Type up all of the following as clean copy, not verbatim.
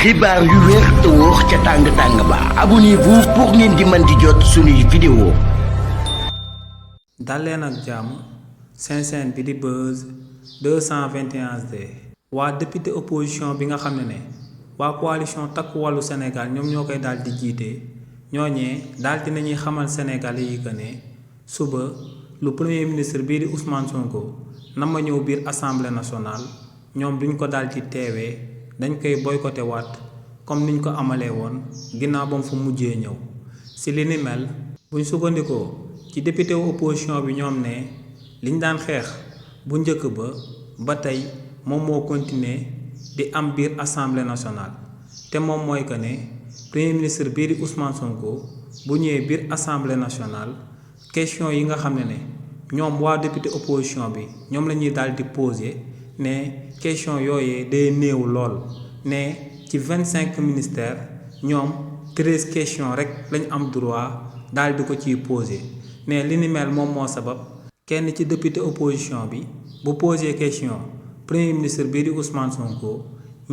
xibaar yu wér te wóor ca tàng ba abonnez-vous pour ngeen di mën di jot suñuy vidéo. dal leen ak jàmm seen chaîne bi di Buzz 221HD. waa député opposition bi nga xam ne waa coalition takku wàllu Sénégal ñoom ñoo koy daal di jiite ñooñee daal di nañuy xamal Sénégalais yi que ne suba lu premier ministre bii di Ousmane Sonko nam ma ñëw biir assemblée nationale ñoom duñ ko daal di teewee. dañ koy boycotté waat comme niñ ko amalee woon ginnaaw ba mu fa mujjee ñëw si li ni mel buñ sukkandikoo ci député opposition bi ñoom ne liñ daan xeex bu njëkk ba tey moom moo continuer di am biir assemblée nationale te moom mooy que ne premier ministre bii di Ousmane Sonko bu ñëwee biir assemblée nationale question yi nga xam ne ñoom waa député opposition bi ñoom la ñuy daal di poser. ne question yooyee day néew lool ne ci 25 ministères ñoom 13 questions rek lañ am droit daal di ko ciy posé ne li ni mel moom moo sabab kenn ci député opposition bi bu posé question premier ministre bii di Ousmane Sonko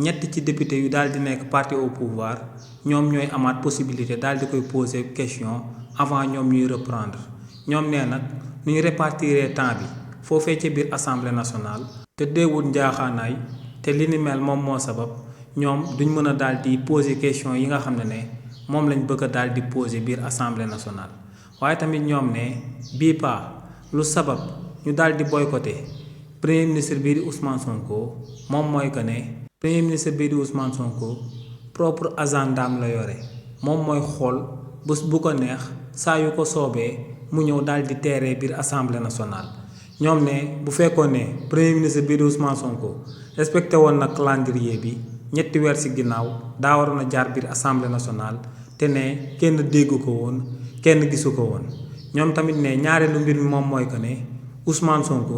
ñett ci député yu daal di nekk parti au pouvoir ñoom ñooy amaat possibilité daal di koy posé question avant ñoom ñuy reprendre ñoom nee nag nu ñu répartir temps bi foofee ca biir assemblée nationale. te deewul njaaxaanaay te li ni mel moom moo sabab ñoom duñ mën a daal di poser question yi nga xam ne moom lañ bëgg a daal di poser biir assemblée nationale waaye tamit ñoom ne bii paa lu sabab ñu daal di boycotter premier ministre bii di Ousmane Sonko moom mooy que ne premier ministre bii di Ousmane Sonko propre agendaam la yore moom mooy xool bés bu ko neex saa yu ko soobee mu ñëw daal di teeree biir assemblée nationale. ñoom ne bu fekkoon ne premier ministre bii di Ousmane Sonko respecté woon na calendrier bi ñetti weer ci ginnaaw daa waroon a jaar biir assemblée nationale te ne kenn dégg ko woon kenn gisu ko woon ñoom tamit ne ñaareelu mbir mi moom mooy que ne Ousmane Sonko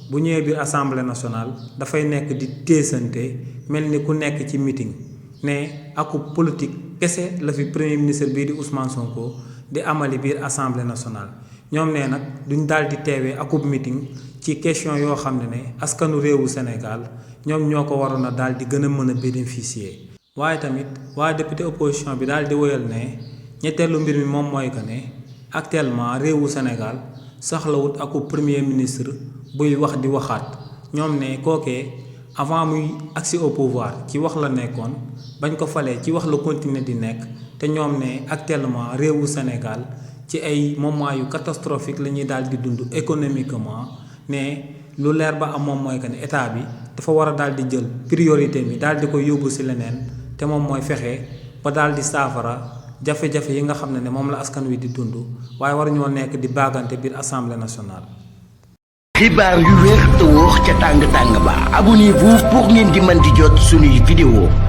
bu ñëwee biir assemblée nationale dafay nekk di téesante mel ni ku nekk ci meeting ne aku politique kese la fi premier ministre bii di Ousmane Sonko di amali biir assemblée nationale. ñoom ne nag duñ daal di teewee akub meeting ci question yoo xam ne askanu réewu Sénégal ñoom ñoo ko waroon a daal di gën a mën a bénéficier. waaye tamit waa député opposition bi daal di woyal ne ñetteelu mbir mi moom mooy que ne actuellement réewu Sénégal soxlawut akub premier ministre buy wax di waxaat ñoom ne kookee avant muy agsi au pouvoir ci wax la nekkoon bañ ko falee ci wax la continuer di nekk te ñoom ne actuellement réewu Sénégal. ci ay moment yu catastrophique la ñuy daal di dund économiquement ne lu leer ba am moom mooy que ne état bi dafa war a daal di jël priorité bi daal di ko yóbbu ci leneen te moom mooy fexe ba daal di saafara jafe-jafe yi nga xam ne moom la askan wi di dund waaye war ñoo nekk di baagante biir assemblée nationale. xibaar yu wér te wóor ca tàng ba abonnez-vous pour ngeen di mën di jot suñuy vidéo.